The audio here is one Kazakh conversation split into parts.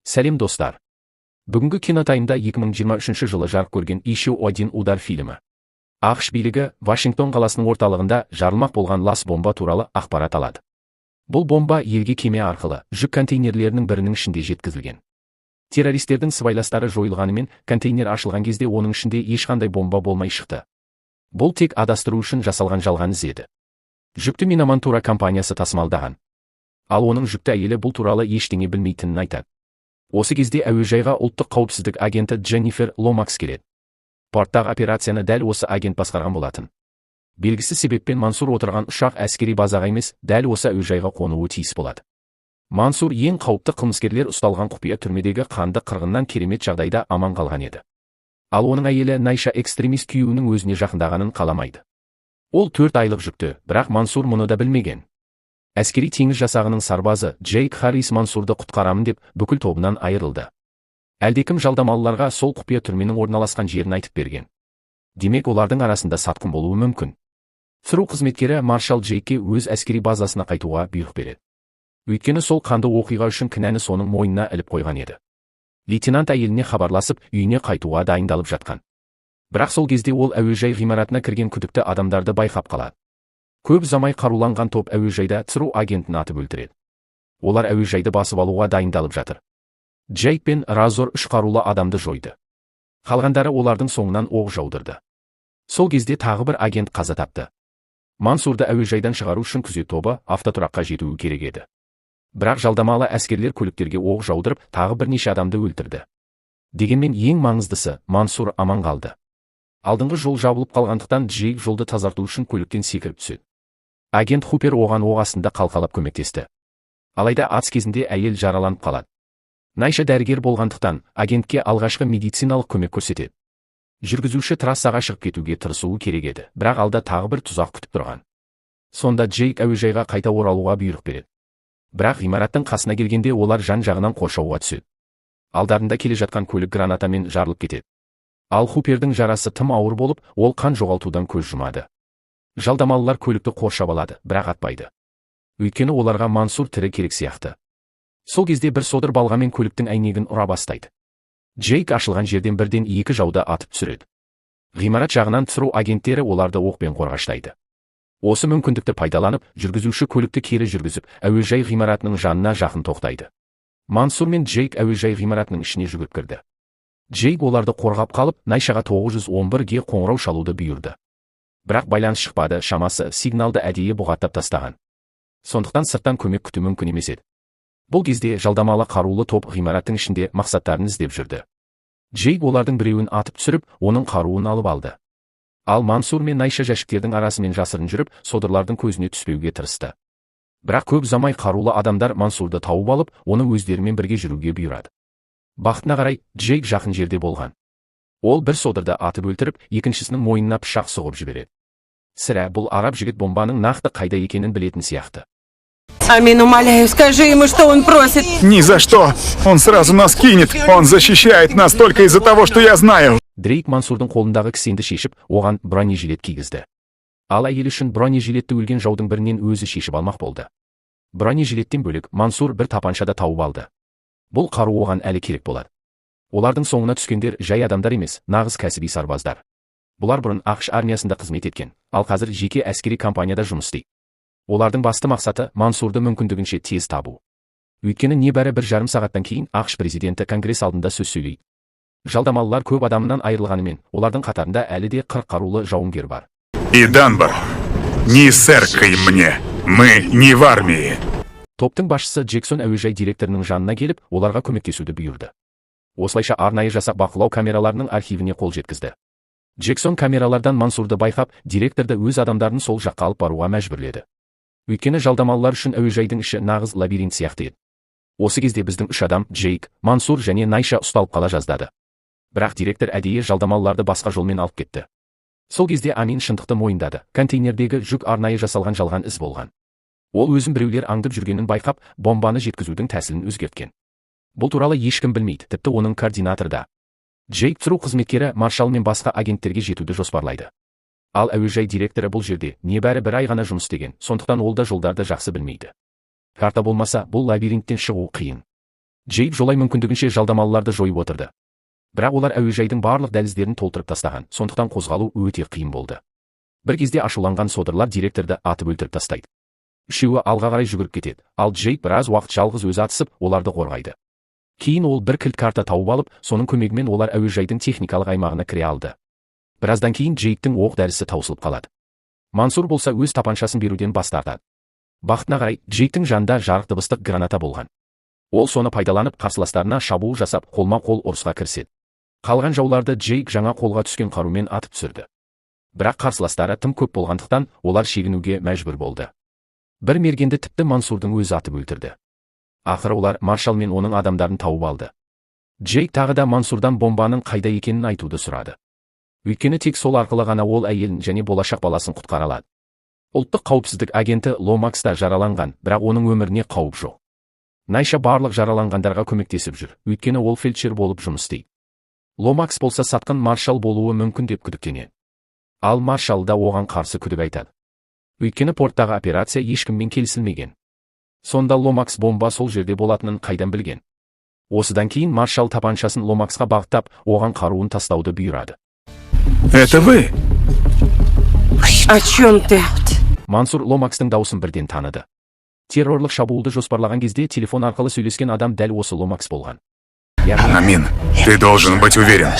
Сәлем, достар! Бүгінгі Кинотаймда 2023 жылы жарық көрген «Еще один удар» фильмі. АҚШ билігі Вашингтон қаласының орталығында жарылмақ болған лас бомба туралы ақпарат алады. Бұл бомба елге кеме арқылы жүк контейнерлерінің бірінің ішінде жеткізілген. Террористердің сыбайластары жойылғанымен, контейнер ашылған кезде оның ішінде ешқандай бомба болмай шықты. Бұл тек адастыру үшін жасалған жалған із еді. Жүкті Минамантура компаниясы тасымалдаған. Ал оның жүкті әйелі бұл туралы ештеңе білмейтінін айтады. Осы кезде әуежайға ұлттық қауіпсіздік агенті Дженнифер Ломакс келеді. Порттағы операцияны дәл осы агент басқарған болатын. Белгісіз себеппен Мансур отырған ұшақ әскери базаға емес, дәл осы әуежайға қонуы тиіс болады. Мансур ең қауіпті қылмыскерлер ұсталған құпия түрмедегі қанды қырғыннан керемет жағдайда аман қалған еді. Ал оның әйелі Найша экстремист күйеуінің өзіне жақындағанын қаламайды. Ол 4 айлық жүкті, бірақ Мансур мұны да білмеген. Әскери теңіз жасағының сарбазы Джейк Харрис Мансурды құтқарамын деп бүкіл тобынан айырылды. Әлдекім жалдамалыларға сол құпия түрменің орналасқан жерін айтып берген. Демек, олардың арасында сатқын болуы мүмкін. ЦРУ қызметкері Маршал Джейкке өз әскери базасына қайтуға бұйрық береді. Өйткені сол қанды оқиға үшін кінәні соның мойнына іліп қойған еді. Лейтенант әйеліне хабарласып, үйіне қайтуға дайындалып жатқан. Бірақ сол кезде ол әуежай ғимаратына кірген күдікті адамдарды байқап қалады. Көп ұзамай қаруланған топ әуежайда ЦРУ агентін атып өлтіреді. Олар әуежайды басып алуға дайындалып жатыр. Джейк пен Разор үш қарулы адамды жойды. Қалғандары олардың соңынан оқ жаудырды. Сол кезде тағы бір агент қаза тапты. Мансурды әуежайдан шығару үшін күзет тобы автотұраққа жетуі керек еді. Бірақ жалдамалы әскерлер көліктерге оқ жаудырып, тағы бірнеше адамды өлтірді. Дегенмен ең маңыздысы, Мансур аман қалды. Алдыңғы жол жабылып қалғандықтан, Джейк жолды тазарту үшін көліктен секіріп түседі. Агент Хупер оған оқ астында қалқалап көмектесті. Алайда атыс кезінде әйел жараланып қалады. Найша дәрігер болғандықтан, агентке алғашқы медициналық көмек көрсетеді. Жүргізуші трассаға шығып кетуге тырысуы керек еді, бірақ алда тағы бір тұзақ күтіп тұрған. Сонда Джейк әуежайға қайта оралуға бұйрық береді. Бірақ ғимараттың қасына келгенде олар жан жағынан қоршауға түседі. Алдарында келе жатқан көлік гранатамен жарылып кетеді. Ал Хупердің жарасы тым ауыр болып, ол қан жоғалтудан көз жұмады. Жалдамалылар көлікті қоршап алады, бірақ атпайды. Өйткені оларға Мансур тірі керек сияқты. Сол кезде бір содыр балғамен көліктің әйнегін ұра бастайды. Джейк ашылған жерден бірден екі жауды атып түсіреді. Ғимарат жағынан ЦРУ агенттері оларды оқпен қорғаштайды. Осы мүмкіндікті пайдаланып, жүргізуші көлікті кері жүргізіп, әуежай ғимаратының жанына жақын тоқтайды. Мансур мен Джейк әуежай ғимаратының ішіне жүгіріп кірді. Джейк оларды қорғап қалып, Найшаға 911-ге қоңырау шалуды бұйырды. Бірақ байланыс шықпады, шамасы, сигналды әдейі бұғаттап тастаған. Сондықтан сырттан көмек күту мүмкін емес еді. Бұл кезде жалдамалы қарулы топ ғимараттың ішінде мақсаттарын іздеп жүрді. Джейк олардың біреуін атып түсіріп, оның қаруын алып алды. Ал Мансур мен Найша жәшіктердің арасымен жасырын жүріп, содырлардың көзіне түспеуге тырысты. Бірақ көп ұзамай қарулы адамдар Мансурды тауып алып, оны өздерімен бірге жүруге бұйырады. Бақытына қарай, Джейк жақын жерде болған. Ол бір содырды атып өлтіріп, екіншісінің мойнына пышақ сұғып жібереді. Сірә, бұл араб жігіт бомбаның нақты қайда екенін білетін сияқты. Амин, умоляю, скажи ему, что он просит. Ни за что! Он сразу нас кинет! Он защищает нас только из-за того, что я знаю! Дрейк Мансурдың қолындағы кісенді шешіп, оған бронежилет кигізді. Ал әйелі үшін бронежилетті өлген жаудың бірінен өзі шешіп алмақ болды. Бронежилеттен бөлек Мансур бір тапанша да тауып алды. Бұл қару оған әлі керек болады. Олардың соңына түскендер жай адамдар емес, нағыз кәсіби сарбаздар. Бұлар бұрын АҚШ армиясында қызмет еткен, ал қазір жеке әскери компанияда жұмыс істейді. Олардың басты мақсаты – Мансурды мүмкіндігінше тез табу. Өйткені небәрі 1,5 сағаттан кейін АҚШ президенті Конгресс алдында сөз сөйлейді. Жалдамалылар көп адамынан айырылғанымен, олардың қатарында әлі де 40 қарулы жауынгер бар. И Данбар, не сэркай мне. Мы не в армии. Топтың басшысы Джексон әуежай директорының жанына келіп, оларға көмектесуді бұйырды. Осылайша арнайы жасақ бақылау камераларының архивіне қол жеткізді. Джексон камералардан Мансурды байқап, директорды өз адамдарын сол жаққа алып баруға мәжбүрледі. Өйткені жалдамалылар үшін әуежайдың іші нағыз лабиринт сияқты еді. Осы кезде біздің үш адам, Джейк, Мансур және Найша, ұсталып қала жаздады. Бірақ директор әдейі жалдамалыларды басқа жолмен алып кетті. Сол кезде Амин шындықты мойындады: контейнердегі жүк арнайы жасалған жалған із болған. Ол өзін біреулер аңдып жүргенін байқап, бомбаны жеткізудің тәсілін өзгерткен. Бұл туралы ешкім білмейді, тіпті оның координаторы да. Джейк ЦРУ қызметкері Маршал мен басқа агенттерге жетуді жоспарлайды. Ал әуежай директоры бұл жерде небәрі бір ай ғана жұмыс істеген, сондықтан ол да жолдарды жақсы білмейді. Карта болмаса, бұл лабиринттен шығу қиын. Джейк жолай мүмкіндігінше жалдамалыларды жойып отырды. Бірақ олар әуежайдың барлық дәліздерін толтырып тастаған, сондықтан қозғалу өте қиын болды. Бір кезде ашуланған содырлар директорды атып өлтіріп тастайды. Үшеуі алға қарай жүгіріп кетеді, ал Джейк біраз уақыт жалғыз өзі атысып, оларды қорғайды. Кейін ол бір кілт карта тауып алып, соның көмегімен олар әуежайдың техникалық аймағына кіре алды. Біраздан кейін Джейктің оқ дәрісі таусылып қалады. Мансур болса, өз тапаншасын беруден бас тартады. Бақытына қарай, Джейктің жанында жарық дыбыстық граната болған. Ол соны пайдаланып, қарсыластарына шабуыл жасап, қолма-қол ұрысқа кіріседі. Қалған жауларды Джейк жаңа қолға түскен қарумен атып түсірді. Бірақ қарсыластары тым көп болғандықтан, олар шегінуге мәжбүр болды. Бір мергенді тіпті Мансурдың өзі атып өлтірді. Ақыры олар Маршал мен оның адамдарын тауып алды. Джейк тағы да Мансурдан бомбаның қайда екенін айтуды сұрады. Өйткені тек сол арқылы ғана ол әйелін және болашақ баласын құтқара алады. Ұлттық қауіпсіздік агенті Ломакс та жараланған, бірақ оның өміріне қауіп жоқ. Найша барлық жараланғандарға көмектесіп жүр, өйткені ол фельдшер болып жұмыс істейді. Ломакс болса, сатқын Маршал болуы мүмкін деп күдіктенеді. Ал Маршал да оған қарсы күдік айтады. Өйткені порттағы операция ешкіммен келісілмеген. Сонда Ломакс бомба сол жерде болатынын қайдан білген? Осыдан кейін Маршал тапаншасын Ломаксқа бағыттап, оған қаруын тастауды бұйырады. Это вы? О чем ты? Мансур Ломакстың даусын бірден таныды. Террорлық шабуылды жоспарлаған кезде телефон арқылы сөйлескен адам дәл осы Ломакс болған. Яғни Амин, ты должен быть уверен.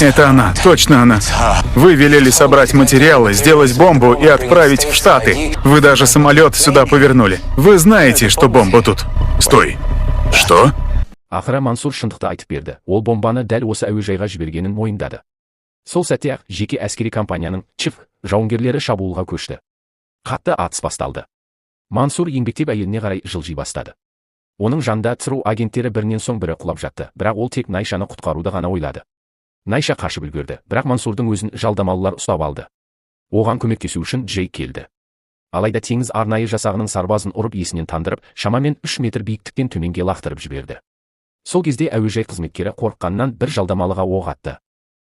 Это она, точно она. Вы велели собрать материалы, сделать бомбу и отправить в Штаты. Вы даже самолет сюда повернули. Вы знаете, что бомба тут. Стой. Что? Ақыры Мансур шындықты айтып берді. Ол бомбаны дәл осы әуежайға жібергенін мойындады. Сол сәтте ақ жеке әскери компанияның ЧФ жауынгерлері шабуылға көшті. Қатты атыс басталды. Мансур еңбектеп әйеліне қарай жылжи бастады. Оның жанында ЦРУ агенттері бірінен соң бірі құлап жатты, бірақ ол тек Найшаны құтқаруды ғана ойлады. Найша қашып үлгерді, бірақ Мансурдың өзін жалдамалылар ұстап алды. Оған көмектесу үшін Джейк келді. Алайда теңіз арнайы жасағының сарбазын ұрып, есінен тандырып, шамамен 3 метр биіктіктен төменге лақтырып жіберді. Сол кезде әуежай қызметкері қорыққаннан бір жалдамалыға оқ атты.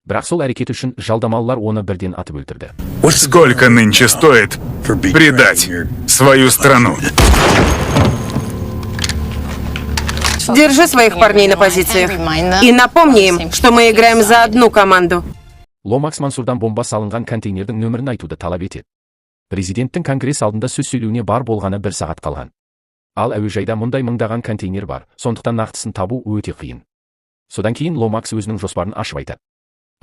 Бірақ сол әрекеті үшін жалдамалылар оны бірден атып өлтірді. Сколько нынче стоит предать свою страну? Держи своих парней на позициях. И напомни им, что мы играем за одну команду. Ломакс Мансурдан бомба салынған контейнердің нөмірін айтуды талап етеді. Президенттің конгресс алдында сөз сөйлеуіне бар болғаны бір сағат қалған. Ал әуежайда мұндай мыңдаған контейнер бар, сондықтан нақтысын табу өте қиын. Содан кейін Ломакс өзінің жоспарын ашып айтады.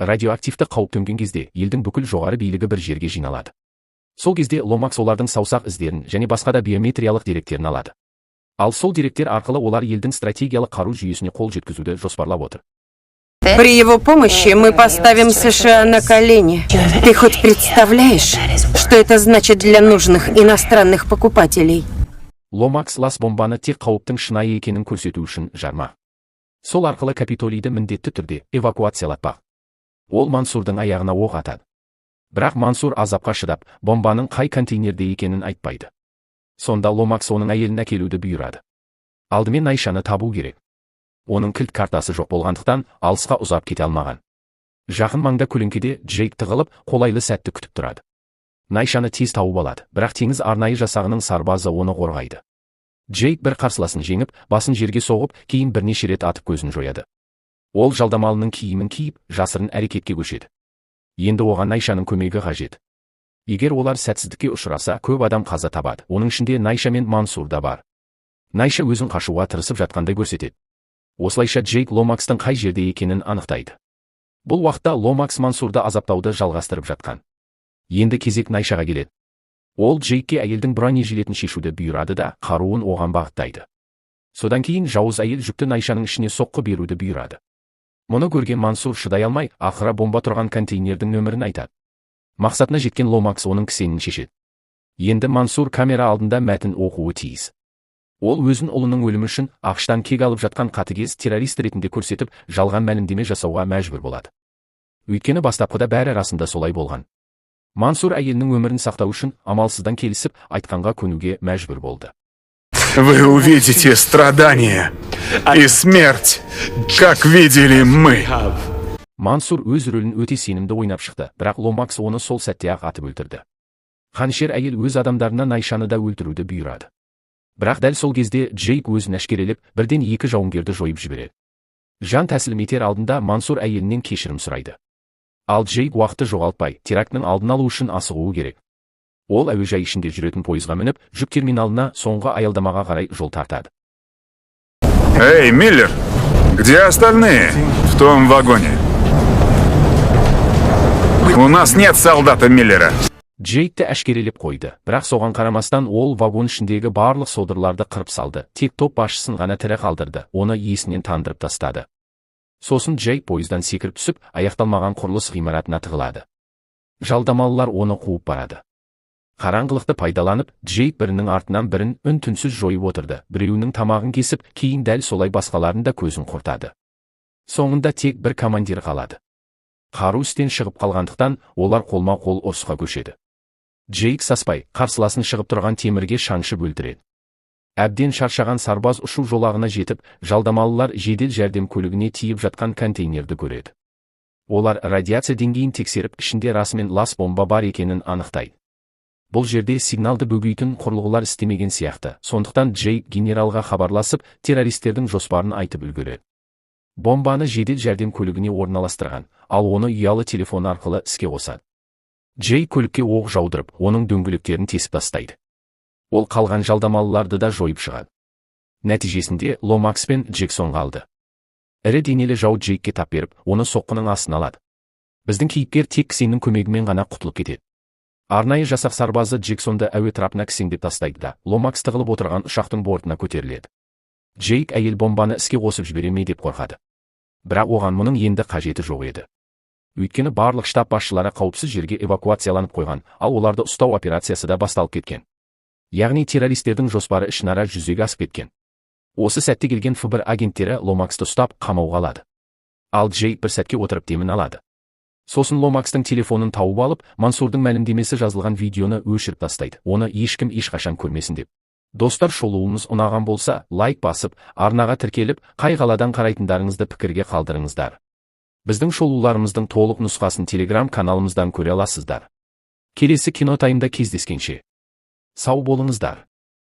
Радиоактивті қауіп төнген кезде елдің бүкіл жоғары билігі бір жерге жиналады. Сол кезде Ломакс олардың саусақ іздерін және басқа да биометриялық деректерін алады. Ал сол деректер арқылы олар елдің стратегиялық қару жүйесіне қол жеткізуді жоспарлап отыр. При его помощи мы поставим США на колени. Ты хоть представляешь, что это значит для нужных иностранных покупателей? Ломакс лас бомбаны тек қауіптің шынайы екенін көрсету үшін жармақ. Сол арқылы Капитолийді міндетті түрде эвакуациялатпақ. Ол Мансурдың аяғына оқ атады. Бірақ Мансур азапқа шыдап, бомбаның қай контейнерде екенін айтпайды. Сонда Ломакс оның әйелін әкелуді бұйырады. Алдымен Найшаны табу керек. Оның кілт картасы жоқ болғандықтан, алысқа ұзап кете алмаған. Жақын маңда көлеңкеде Джейк тығылып, қолайлы сәтті күтіп тұрады. Найшаны тез тауып алады, бірақ теңіз арнайы жасағының сарбазы оны қорғайды. Джейк бір қарсыласын жеңіп, басын жерге соғып, кейін бірнеше рет атып, көзін жояды. Ол жалдамалының киімін киіп, жасырын әрекетке көшеді. Енді оған Найшаның көмегі қажет. Егер олар сәтсіздікке ұшыраса, көп адам қаза табады. Оның ішінде Найша мен Мансур да бар. Найша өзін қашуға тырысып жатқандай көрсетеді. Осылайша Джейк Ломакстың қай жерде екенін анықтайды. Бұл уақытта Ломакс Мансурды азаптауды жалғастырып жатқан. Енді кезек Найшаға келеді. Ол Джейкке әйелдің бронежилетін шешуді бұйырады да, қаруын оған бағыттайды. Содан кейін жауыз әйел жүкті Найшаның ішіне соққы беруді бұйырады. Мұны көрген Мансур шыдай алмай, ақыры бомба тұрған контейнердің нөмірін айтады. Мақсатына жеткен Ломакс оның кісенін шешеді. Енді Мансур камера алдында мәтін оқуы тиіс. Ол өзін ұлының өлімі үшін АҚШ-тан кек алып жатқан қатыгез террорист ретінде көрсетіп, жалған мәлімдеме жасауға мәжбүр болады. Өйткені бастапқыда бәрі расында солай болған. Мансур әйелінің өмірін сақтау үшін амалсыздан келісіп, айтқанға көнуге мәжбүр болды. Вы увидите страдания и смерть, как видели мы. Мансур өз рөлін өте сенімді ойнап шықты, бірақ Ломакс оны сол сәтте ақ атып өлтірді. Қанішер әйел өз адамдарына Найшаны да өлтіруді бұйырады. Бірақ дәл сол кезде Джейк өзін әшкерелеп, бірден екі жауынгерді жойып жібереді. Жан тәсілім етер алдында Мансур әйелінен кешірім сұрайды. Ал Джейк уақытты жоғалтпай, терактінің алдын алу үшін асығуы керек. Ол әуежай ішінде жүретін пойызға мініп, жүк терминалына, соңғы аялдамаға қарай жол тартады. Эй, Миллер! Где остальные? В том вагоне. У нас нет солдата Миллера. Джейкті әшкерелеп қойды, бірақ соған қарамастан ол вагон ішіндегі барлық содырларды қырып салды, тек топ басшысын ғана тірі қалдырды, оны есінен тандырып тастады. Сосын Джейк пойыздан секіріп түсіп, аяқталмаған құрылыс ғимаратына тығылады. Жалдамалылар оны қуып барады. Қараңғылықты пайдаланып, Джейк бірінің артынан бірін үн түнсіз жойып отырды. Біреуінің тамағын кесіп, кейін дәл солай басқаларын да көзін құртады. Соңында тек бір командир қалады. Қару істен шығып қалғандықтан, олар қолма қол ұрысқа көшеді. Джейк саспай, қарсыласын шығып тұрған темірге шаншып өлтіреді. Әбден шаршаған сарбаз ұшу жолағына жетіп, жалдамалылар жедел жәрдем көлігіне тиіп жатқан контейнерді көреді. Олар радиация деңгейін тексеріп, ішінде расымен лас бомба бар екенін анықтайды. Бұл жерде сигналды бөгейтін құрылғылар істемеген сияқты, сондықтан Джейк генералға хабарласып, террористердің жоспарын айтып үлгереді. Бомбаны жедел жәрдем көлігіне орналастырған, ал оны ұялы телефон арқылы іске қосады. Джейк көлікке оқ жаудырып, оның дөңгелектерін тесіп тастайды. Ол қалған жалдамалыларды да жойып шығады. Нәтижесінде Ломакс пен Джексон қалды. Ірі денелі жау Джейкке тап беріп, оны соққының астына алады. Біздің кейіпкер тек кісеннің көмегімен ғана құтылып кетеді. Арнайы жасақ сарбазы Джексонды әуе трапына кісендеп тастайды да, Ломакс тығылып отырған ұшақтың бортына көтеріледі. Джейк әйел бомбаны іске қосып жібере ме деп қорқады. Бірақ оған мұның енді қажеті жоқ еді. Өйткені барлық штаб басшылары қауіпсіз жерге эвакуацияланып қойған, ал оларды ұстау операциясы да басталып кеткен. Яғни террористердің жоспары ішінара жүзеге асып кеткен. Осы сәтте келген ФБР агенттері Ломаксты ұстап, қамауға алады. Ал Джейк бір сәтке отырып демін алады. Сосын Ломакстың телефонын тауып алып, Мансурдың мәлімдемесі жазылған видеоны өшіріп тастайды. Оны ешкім ешқашан көрмесін деп. Достар, шолуымыз ұнаған болса, лайк басып, арнаға тіркеліп, қай қаладан қарайтындарыңызды пікірге қалдырыңыздар. Біздің шолуларымыздың толық нұсқасын Телеграм каналымыздан көре аласыздар. Келесі кинотаймда кездескенше. Сау болыңыздар.